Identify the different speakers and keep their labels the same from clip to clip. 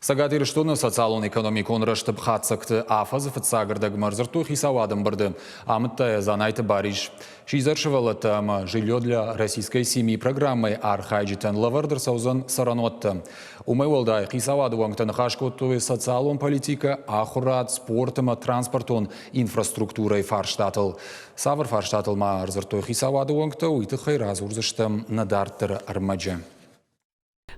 Speaker 1: Цӕгат Ирыстоны социалон-экономикон рӕзты хатдзӕгты афӕдзы фыццаг ӕрдӕгмӕ ӕрдзырдтой хицауады ӕмбырды, амыдта йӕ Дзанайты Барис. Сидзӕр сывӕллӕттӕ ӕмӕ «Жилье для российской семьи» программӕйы архайджытӕн лӕвӕрд ӕрцӕудзӕн цӕрӕнуӕттӕ. Уымӕй уӕлдай, хицауады уӕнгтӕ ныхас кодтой социалон политикӕ, ахуырад, спорт ӕмӕ транспортон инфраструктурӕйы фарстатыл. Цавӕр фарстатыл ма ӕрдзырдтой хицауады уӕнгтӕ, уый тыххӕй радзурдзыстӕм нӕ дарддӕры ӕрмӕджы.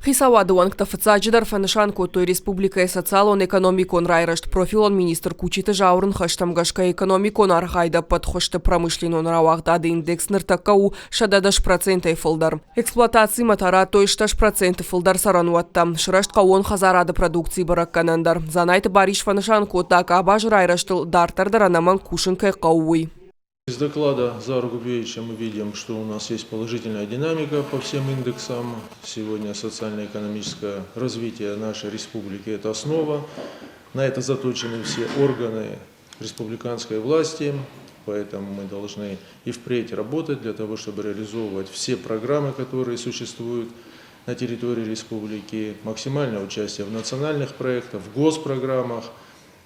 Speaker 2: Хицауады уӕнгтӕ фыццаджыдӕр фӕнысан кодтой республикӕйы социалон-экономикон райрӕзт профилон министр Кучиты Зауыры ныхӕстӕм гӕсгӕ экономикон архайды ӕппӕт хуызты промышленнон рауагъдады индекс ныртӕккӕ у 110 процентӕй фылдӕр. Эксплуатацимӕ та радтой 60 проценты фылдӕр цӕрӕнуӕттӕ. Сырӕзт хъӕууон хӕдзарады продукцийы бӕрӕггӕнӕн дӕр. Дзанайты Барис фӕнысан кодта, къабазы райрӕзтыл дарддӕр дӕр ӕнӕмӕнг кусын кӕй хъӕуы, уый.
Speaker 3: Из доклада Заура Губеевича мы видим, что у нас есть положительная динамика по всем индексам. Сегодня социально-экономическое развитие нашей республики – это основа. На это заточены все органы республиканской власти, поэтому мы должны и впредь работать для того, чтобы реализовывать все программы, которые существуют на территории республики, максимальное участие в национальных проектах, в госпрограммах.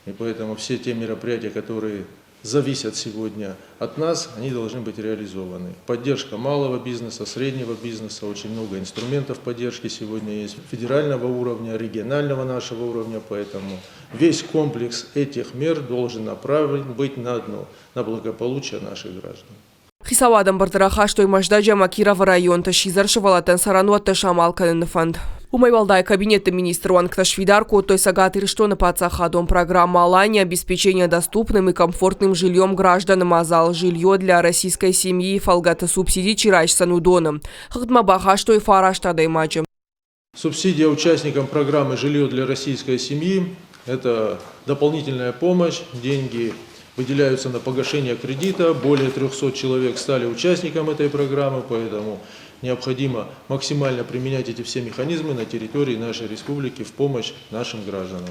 Speaker 3: И поэтому все те мероприятия, которые зависят сегодня от нас, они должны быть реализованы. Поддержка малого бизнеса, среднего бизнеса, очень много инструментов поддержки сегодня есть федерального уровня, регионального нашего уровня, поэтому весь комплекс этих мер должен направлен быть на одно, на благополучие наших граждан.
Speaker 2: Хицауады ӕмбырды рахастой Мӕздӕджы ӕмӕ Кировы районты сидзӕр сывӕллӕттӕн цӕрӕнуӕттӕ самал кӕныны фӕнд. Уымӕй уӕлдай кабинеты министры уӕнгтӕ сфидар кодтой Цӕгат Ирыстоны паддзахадон программӕ «Алания. Обеспечение доступным и комфортным жильем граждан» мадзал «Жилье для российской семьи» фӕлгӕты субсиди чи райсдзӕн, уыдоны. Хыгъдмӕ бахастой фараст адӕймаджы.
Speaker 3: Субсидия участникам программы «Жилье для российской семьи» – это дополнительная помощь, деньги выделяются на погашение кредита. Более 300 человек стали участником этой программы, поэтому необходимо максимально применять эти все механизмы на территории нашей республики в помощь нашим гражданам.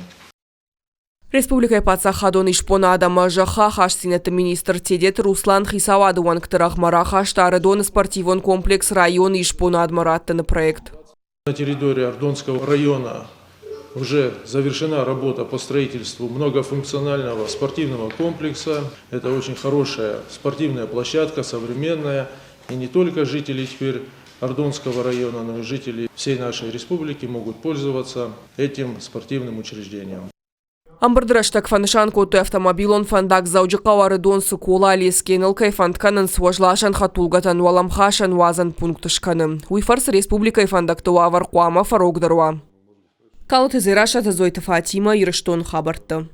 Speaker 2: Республикӕйы паддзахадон исбонад ӕмӕ зӕххы ахастдзинӕдты министр Тедеты Руслан хицауады уӕнгты рӕгъмӕ рахаста Ӕрыдоны спортивон комплекс районы исбонадмӕ раттыны проект.
Speaker 3: На территории Ардонского района уже завершена работа по строительству многофункционального спортивного комплекса. Это очень хорошая спортивная площадка, современная. И не только жители теперь Ардонского района, но и жители всей нашей республики могут пользоваться этим спортивным учреждением.
Speaker 2: Ӕмбырды рӕстӕг фӕнысан кодтой автомобилон фӕндаг Дзӕуджыхъӕу Ӕрыдон Цыкола Лескеныл кӕй фӕнд кӕнынц уӕзласӕн хӕдтулгӕтӕн уӕлӕмхасӕн уадзӕн пункт скӕнын. Уый фӕрцы республикӕйы фӕндӕгты уавӕр хъуамӕ фӕрогдӕр уа. Калоты Дзерассӕ, Зойты Фатимӕ, Ирыстоны хабӕрттӕ.